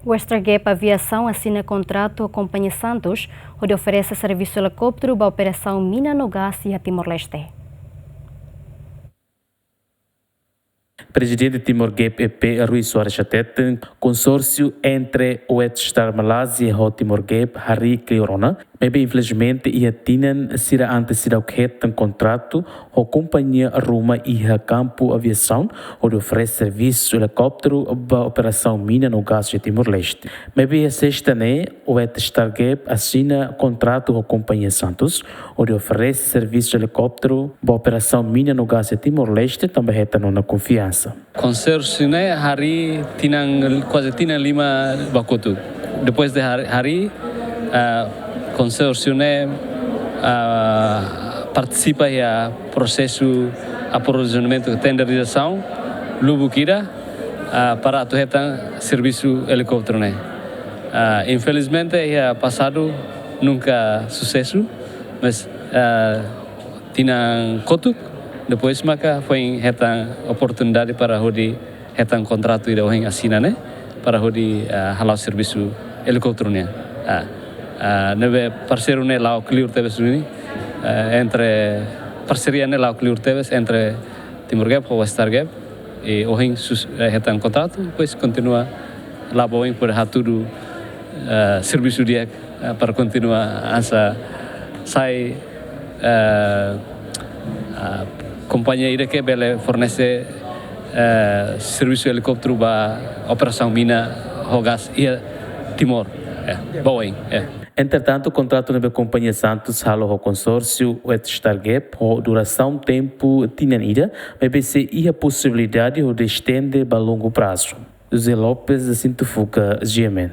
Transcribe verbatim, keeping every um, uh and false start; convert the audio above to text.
Westargap Aviasaun asina kontratu ho Kompañia Santos, hodi oferese servisu helikópteru ba operasaun mina no gás iha Timor-Leste. Prezidente Timor Gap E P Rui Soares hateten, konsórsiu entre Westar Malaysia ho Timor Gap harii kleur ona, maibé infelizmente iha tinan sira antes seidauk hetan kontratu ho kompañia ruma iha kampu aviasaun, hodi oferese servisu helikópteru ba operasaun mina no gás iha Timor-Leste. Maibé iha sesta ne'e, Westar Gap asina kontratu ho Kompañia Santos, hodi oferese servisu helikópteru ba operasaun mina no gás iha Timor-Leste, tanba hetan ona konfiansa. Konsórsiu ne'e harii tinan, kuaze tinan lima ba kotuk. Depois de harii, harii, ah, konsórsiu ne'e, ah, partisipa iha prosesu aprovizionamentu, tenderizasaun, lubuk ida, ah, para atu hetan servisu helikópteru ne'e. Ah, infelizmente, iha pasadu nunka susesu, mas, ah, tinan kotuk, depois maka foin hetan oportunidade para hodi hetan kontratu ida ohin asina ne'e, para hodi, ah, hala'o servisu helikópteru nian. Ah, ah, ne'ebé parseiru ne'e la'o kleur tebes duni, ah, entre, parseria ne'e la'o kleur tebes entre Timor Gap ho Westar Gap, i ohin sus-, eh, hetan kontratu, depois kontinua la'o ba oin para hatudu, eh, servisu di'ak, eh, para kontinua hanesan sai, eh, ah, kompañia ida ke bele fornese, eh, servisu helikópteru ba operasaun mina ho gás iha Timor, eh, ba oin, eh. Entretantu, kontratu ne'ebé Kompañia Santos halo ho konsórsiu Westar Gap ho durasaun tempu tinan ida, maibé sei iha posibilidade hodi estende ba longu prazu. José Lopes, Jacinto Fuca, G M N.